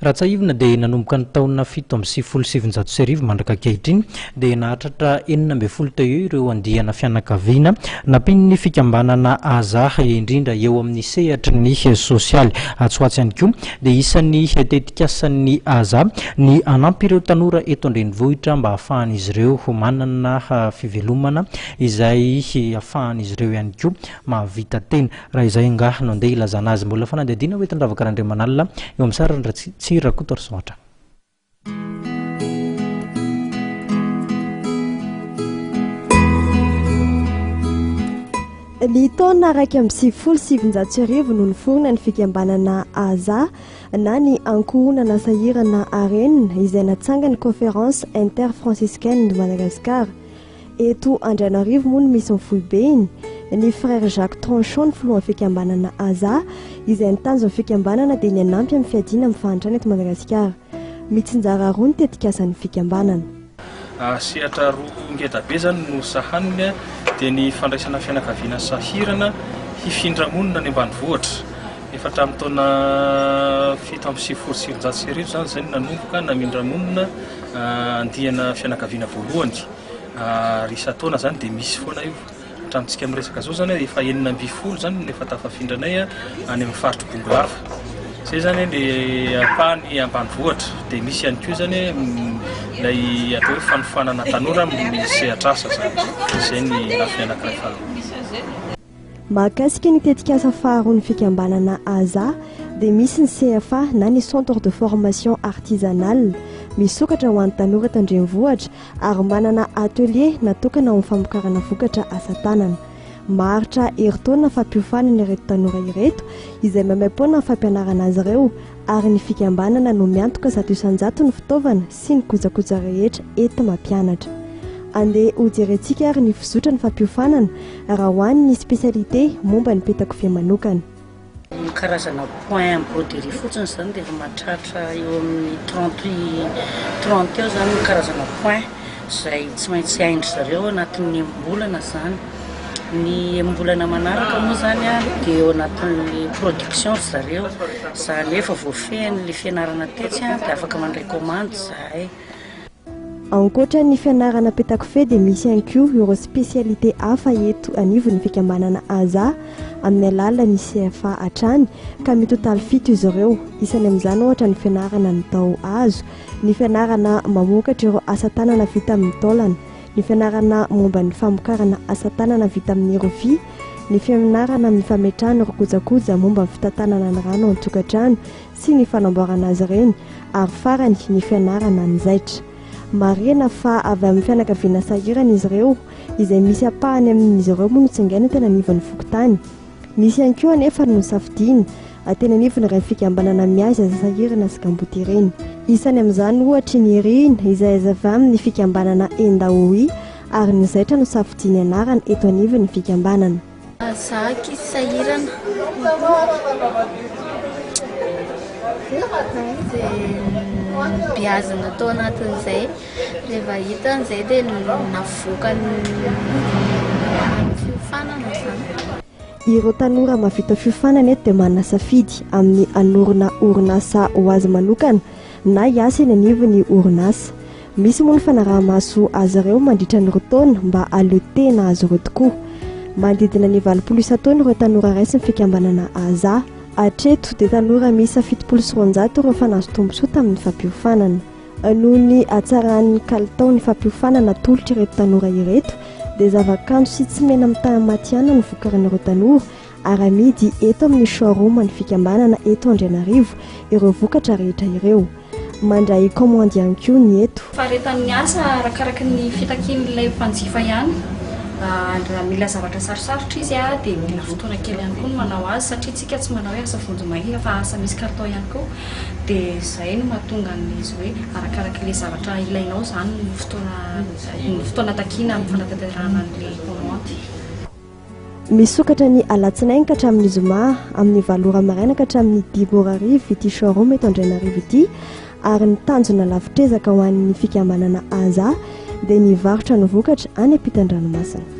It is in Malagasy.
Raha tsiahivina dia nanomboka ny taona 1997 mandraka ankehitriny dia nahatratra 16 teo eo ireo andiana fianakaviana nampian'ny fikambanana Aza indrindra eo amin'ny sehatry ny sosialy. Atsy ho atsy ihany koa dia isan'ny tetikasan'ny Aza ny hanampy ireo tanora eto an-drenivohitra mba hahafahan'izy ireo manana fivelomana izay hahafahan'izy ireo ihany koa mahavita tena. Raha izay angaha no andeha hilazana azy. Mbola fanadihadiana ho entin'i Ravaka Randriamanalina eo amin'ny sarin'i Ratsiry Rakotoarison hatrany. Ny taona 1991 no niforona ny fikambanana AZA na ny Ankohonana Sahirana Arenina izay natsangan'ny Conférence Inter-Franciscaine de Madagascar. Eto Andrainarivo moa no misy ny foibeny. Ny Frère Jacques Tronchon ny filohan'ny fikambanana AZA, izay ny tanjon'ny fikambanana dia ny hanampy amin'ny fiadiana amin'ny fahantrana eto Madagasikara. Mitsinjara roa ny tetikasan'ny fikambanana. Sehatra roa ngeda be izany no sahaniny dia ny fandraisana fianakaviana sahirana hifindra monina any ambanivohitra. Efa hatramin'ny taona 1997 izany izay no nanomboka namindra monina andiana fianakaviana voalohany ary isan-taona izany dia misy foana io. Hatramintsika miresaka izao izany efa 16 izany no efa tafafindranay any amin'ny faritr'i Bongolava. Izay izany le ampahany ambanivohitra. Dia misy ihany koa izany ilay atao hoe fanofanana tanora amin'ny sehatr'asa izany. Izay ny lafiny anankiray faharoa. Mahakasika ny tetikasa faharoan'ny fikambanana AZA dia misy ny CFA na ny Centre de Formation Artisanale misokatra ho an'ny tanora eto an-drenivohitra ary manana atelier natokana ho amin'ny famokarana vokatra asa tanana. Maharitra herintaona fampiofanana ireto tanora ireto izay maimaimpoana ny fampianarana azy ireo ary ny fikambanana no miantoka 100% ny fitaovana sy ny kojakoja rehetra enti-mampianatra. Andeha hojerentsika ary ny fizotra ny fampiofanana raha ho an'ny spécialité momba ny petakofehy manokana. Ny karazana point en broderie fotsiny izany dia efa mahatratra eo amin'ny trente trente eo izany ny karazana point izay tsy maintsy hain-dry zareo anatin'ny enim-bolana izany. Ny enim-bolana manaraka moa izany dia eo anatin'ny production ry zareo, izany hoe efa voafehiny ilay fianarana tetsy dia afaka mandray commande izahay. Ankoatra ny fianarana petakofehy dia misy ihany koa ireo spécialité hafa eto anivon'ny fikambanana AZA amin'ny alalan'ny CFA hatrany ka mitotaly fito izy ireo. Isany amin'izany ohatra ny fianarana ny tao hazo, ny fianarana mamokatra ireo asa tanana vita amin'ny taolana, ny fianarana momba ny famokarana asa tanana vita amin'ny rofia, ny fianarana amin'ny fametrahana ireo kojakoja momba ny fitantanana ny rano ao an-tokantrano sy ny fanamboarana azy ireny ary farany ny fianarana ny zaitra. Marihina fa avy amin'ny fianakaviana sahirana izy ireo, izay misy ampahany amin'izy ireo moa notsingaina teny anivon'ny fokontany. Nisy ihany koa anefa ny nosafidiana teny anivon'ireny fikambanana miahy zaza sahirana sy kamboty ireny. Isany amin'izany ohatra i Nirina izay avy amin'ny fikambanana Endaoi ary ny zaitra nosafidiany anarana eto anivon'ny fikambanana. Za ankizy sahirana dia nobeazina tao anatin'izay, rehefa hitany izay dia navoakany fiofanana izany. Ireo tanora mahavita fiofanana eto dia manana safidy amin'ny hanorina orinasa ho azy manokana na hiasa eny anivon'ny orinasa. Misy moa ny fanaraha-maso azy ireo mandritra ny roa taona mba hahaleo tena azy ireo tokoa. Manodidina ny 80 isan-taona ireo tanora raisin'ny fikambanana AZA. Hatreto dia tanora miisa 270 ireo efa nahazo tombontsoa tamin'ny fampiofanana. Noho ny hatsaran'ny kalitaon'ny fampiofanana atolotr'ireto tanora ireto dia zava-kanto sy tsy mena-mitaha matihanina no vokarin'ireo tanora ary amidy eto amin'ny showroom ny fikambanana eto Andrianarivo ireo vokatra rehetra ireo. Mandray kaomandy ihany koa ny eto. Faharetan'ny asa arakaraky ny fitakian'ilay mpanjifa ihany. Raha mila zavatra sarosarotra izy dia mila fotoana kely ihany koa ny manao azy satria tsika tsy manao hoe asa vonjimaika fa asa misy kalitao ihany koa. Dia izay no mahatonga an'izy hoe arakarak'ilay zavatra ilainao izany ny fotoana ny fotoana takiana amin'ny fanatanterahana an'ilay kaomandy. Misokatra ny alatsinainy ka hatramin'ny zoma amin'ny valo ora maraina ka hatramin'ny dimy ora hariva ity showroom eto Andrainarivo ity ary ny tanjona lavitr'ezaka ho an'ny fikambanana AZA dia ny hivarotra ny vokatra any ampitan-dranomasina.